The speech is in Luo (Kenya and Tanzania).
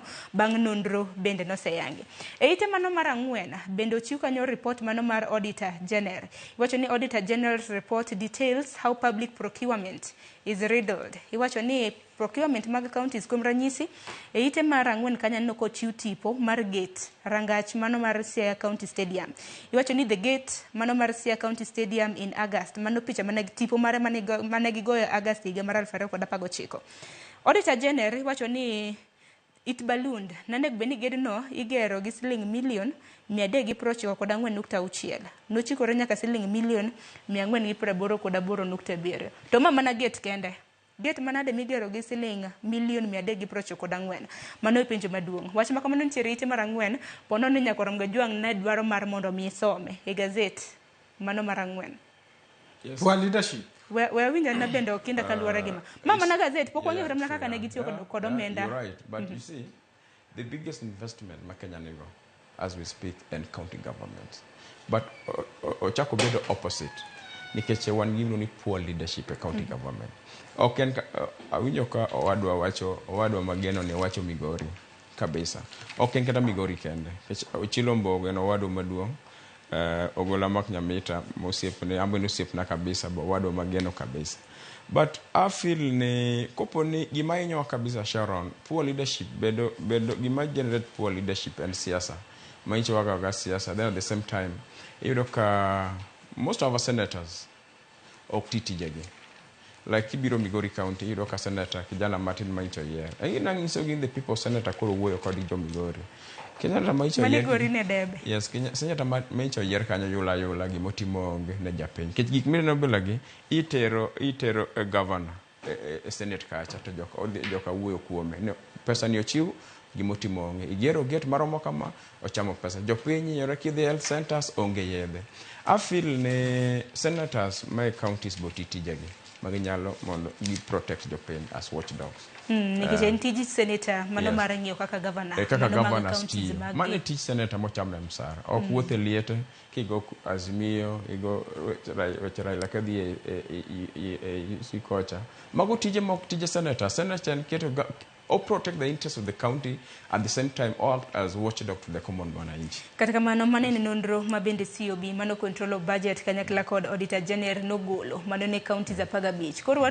kamano bang' nonro bende noseyangi. E ite mano mar 4 bende ochiw kanyo report mano mar Auditor General. Iwacho ni Auditor General's report details how public procurement is riddled. Iwacho ni procurement mag counties, kuom ranyisi, e ite mar 4 kanyo aneno kochiw tipo mar gate rangach mano mar Siaya County Stadium. Iwacho ni the gate mano mar Siaya County Stadium in August, mano picha mane tipo mare mane gigoyo August higa mar 2019. Auditor General iwacho ni it ballooned nanego bed ni gedno igero gi siling milion 394.6, nochikore nyaka siling milion 488.7. To ma mana gate kende. Gate manade migero gi siling milion 394? Mano e penjo maduong'. Wach ma kamano nitiere ite mar 4, ponono ni Nyakorom Gajwang' ne dwaro mar mondo mi some e gazet mano mar 4. Yes. Poor leadership. We awinj anena bende okinda kaluwore gi ma. Ma mana gazet, pok wang'eyo kata mana kaka ne gitiyo kod omenda. You're right, but you see, the biggest investment ma Kenya nigo as we speak en county governments. But ochako bedo opposite nikech wan gi ni poor leadership e county government. Ok en awinjo ka owadwa wacho, owadwa mageno ni wacho Migori kabisa. Ok en kata Migori kende. Nikech Ochilo Mbogo en owadwa maduong'. Ogola Mak Nyamita mosiepne, ambe en osiepna kabisa, bo owadwa mageno kabisa. But I feel ni kopo ni gima hinyowa kabisa, Sharon, poor leadership bedo gima generate poor leadership en siasa. Manyiso waga ga siasa, then at the same time iyudo ka most of our senators ok ti tijegi. Like kibiro Migori County, iyudo ka senator kijana matin ma nyicho oyier. E gin nyiso gi the people senator koro wuoyo kod jo Migori. Senator ma nyicho Mane oyier. Gori ne debe. Yes, senator ma nyicho oyier kanyo yula yula gimotimo onge ne japiny. Nikech gik mineno bila gi itero e governor e senate kacha to joka wuoyo kuome. No, pesa ni ochiw, gimotimo onge. Igero gate maromo kama, ochamo pesa. Jopiny hinyore kidhi health centers, onge yedhe. I feel ni senators ma e counties bo ti tijegi ma ginyalo mondo gi protect jopiny as watchdogs. Nikech en tij senator mano mar ng'iyo kaka governor E kaka mano mag governors counties tiyo. mag Mano e tij senator mochamne msara. Ok wuoth e liete kigo Azimio, igo weche Raila kadhi e kocha. Mago tije mok tije senator. Senator en keto o protect the interests of the county, at the same time o act as watchdog to the common mwananchi. Kata kamano, mano en nonro ma bende COB, mano Control of Budget, kanyakla kod Auditor General nogolo mano ne counties 15. Koro